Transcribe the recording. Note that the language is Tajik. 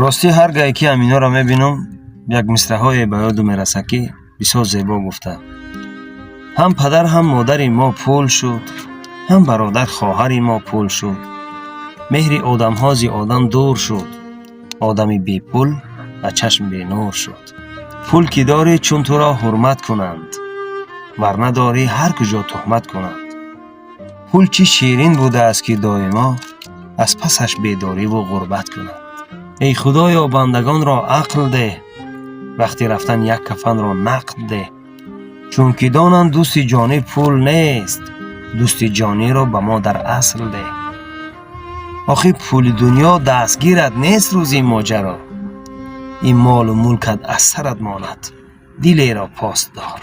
Ростӣ, ҳар гаҳе ки ҳаминҳоро мебинам, як мисраҳое ба ёду мерасад, ки бисёр зебо гуфта: ҳам падар, ҳам модари мо пул шуд, ҳам бародар, хоҳари мо пул шуд, меҳри одамҳо зи одам дур шуд, одами бепул ба чашм бенур шуд. Пул ки дорӣ, чун туро ҳурмат кунанд, вар надорӣ, ҳар куҷо туҳмат кунанд. Пул чӣ ширин будааст, ки доимо аз пасаш бедориву ғурбат кунанд. Эй Худоё, бандагонро ақл деҳ, вақти рафтан як кафанро нақд деҳ, чунки донанд, дӯсти ҷонӣ пул нест, дӯсти ҷониро ба мо дар асл деҳ. Охир пули дунё дастгират нест. Рӯзи моҷаро ин молу мулкат аз сарат монад, дилеро пос дор.